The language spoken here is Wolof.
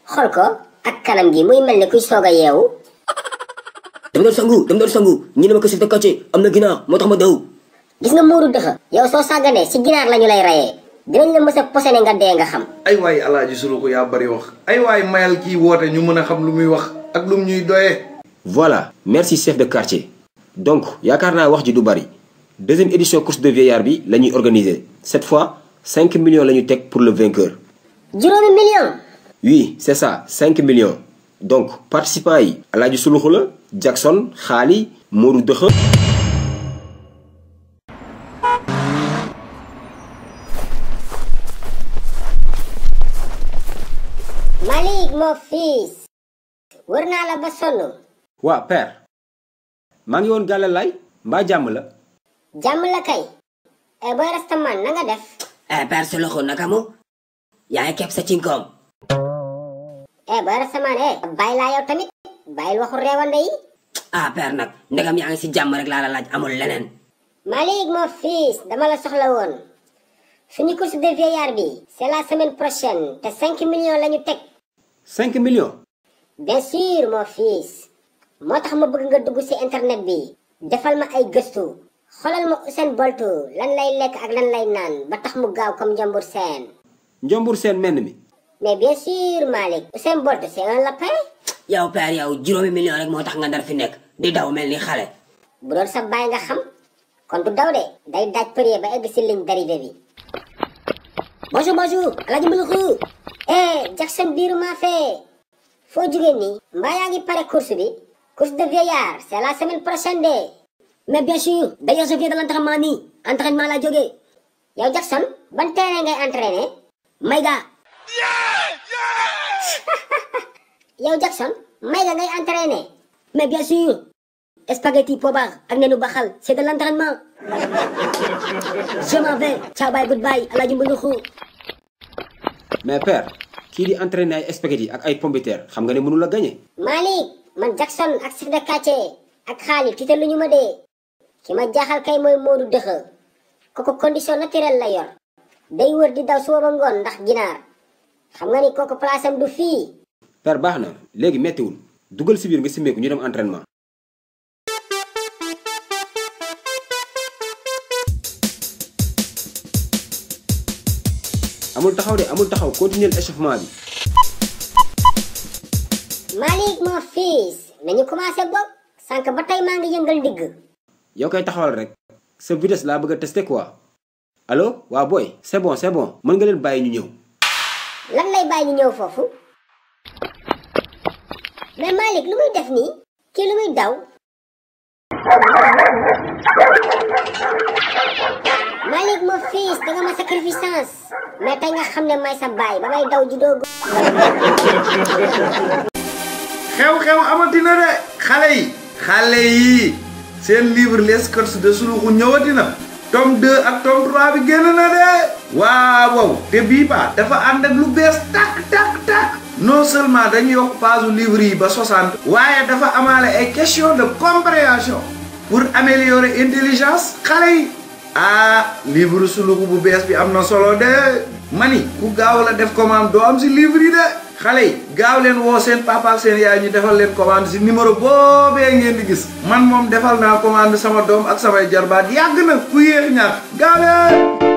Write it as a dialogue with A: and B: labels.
A: xool ko ak kanam gi muy mel ni kuy soog a yeewu.
B: dama doon sangu ñu ne ma ko chef de quartier am na ginaar moo tax ma daw.
A: gis nga muuru dëxa yow soo sàgganee si ginaar lañu lay rayee dinañ la mës a posene nga dee nga xam.
C: ay waay alaaji Suluxu yaa bari wax ay waay mayal kii woote ñu mën a xam lu muy wax ak lu ñuy doyee.
B: voilà merci chef de quartier. donc yaakaar naa wax ji du bari deuxième édition course de vieillard bi la ñuy organiser cette fois 5 millions la ñu teg pour le vainqueur.
A: juróomi million.
B: oui c'est ça 5 millions. donc participants yi alaaji Suluxu la Jackson Xaali Modou Dëxa.
A: Malick mon fils wër naa la ba sonn.
B: waa père maa ngi woon gàlle lay mbaa jàmm la.
A: jàmm la kay. booy restaurant na nga def.
D: père Suluxu naka mu. yaa ngi kepp sa cinkoom.
A: booy restaurant bàyyi laa yow tamit bàyyil waxu reewande yi.
D: père nag ndegam yaa ngi si jàmm rek laa la laaj amul leneen.
A: Malick mon fils dama la soxla woon. suñu course de vieillard bi c'est la semaine prochaine te 5 millions la ñu teg.
B: 5 millions.
A: bien sûr mon fils. moo tax ma bëgg nga dugg ci internet bi. defal ma ay gëstu. xoolal ma Usain Bolt lan lay lekk ak lan lay naan ba tax mu gaaw comme Njambur Seen.
B: Njambur Seen menn mi.
A: mais bien sûr Malick Usain Bolt c'est un lapin.
D: yow père yow juróomi million rek moo tax nga ndar fi nekk di daw mel ni xale.
A: bu doon sa baay nga xam kon du daw de day daaj përie ba egg ci ligne d'arrivée bi. bonjour Alaaji Muluxu. Jackson biiru maa fee. foo jugee nii. mbaa yaa ngi pare course bi. course de vieillard c'est la semaine prochaine de.
D: mais bien sûr d'ailleurs je viens de l'entraînement nii entraînement laa jógee.
A: yow Jackson ban terrain ngay entraîner.
D: Mayga.
A: yow Jackson Mayga ngay entraîner.
D: mais bien sûr. spaghetti pobar ak nenu baxal c'est de l'entraînement. je m'en vais ciao bye goodbye Alaaji Muluxu.
B: mais père kii di entraîner ay spaghetti ak ay pomme de terre xam nga ne mënu la gagner.
A: Malick man Jackson ak chef de quartier ak xaalis tiitalu ñu ma dee. ki ma jaaxal kay mooy Modou Dëxa. kooku condition naturelle la yor. day wër di daw suba ba ngoon ndax ginaar. xam nga ni kooku place am du fii.
B: père baax na léegi mettiwul dugal si biir nga simmeeku ñu dem entraînement. amul taxaw continuer échauffement bi.
A: Malick mon fils nañu commencé boog sànq ba tey maa ngi yëngal ndigg.
B: yow koy taxawal rek sa vitesse laa bëgg a tester quoi. allo waa boy c'est bon mën nga leen bàyyi ñu ñëw.
A: lan lay bàyyi ñu ñëw foofu. mais Malick lu muy def nii. kii lu muy daw. Malick mon fils danga ma sacrifice mais tey nga xam ne may sa baay ba may daw ji doogu.
C: xew-xew amatina de xale yi seen livre les courses de Suluxu ñëwatina tome 2 ak tome 3 bi génn na de waaw te bii ba dafa ànd ak lu bees tak non seulement dañuy yokk page livre yi ba 60 waaye dafa amaale ay question de compréhension pour améliorer intelligence xale yi livre Suluxu bu bees bi am na solo de mani ku gaaw la def commande doo am si livre yi de xale yi gaaw leen woo seen papa ak seen yaay ñu defal leen commande si numéro boobee ngeen di gis man moom defal naa commande sama doom ak samay jarbaat yàgg na ku yéex ñaar gaaw leen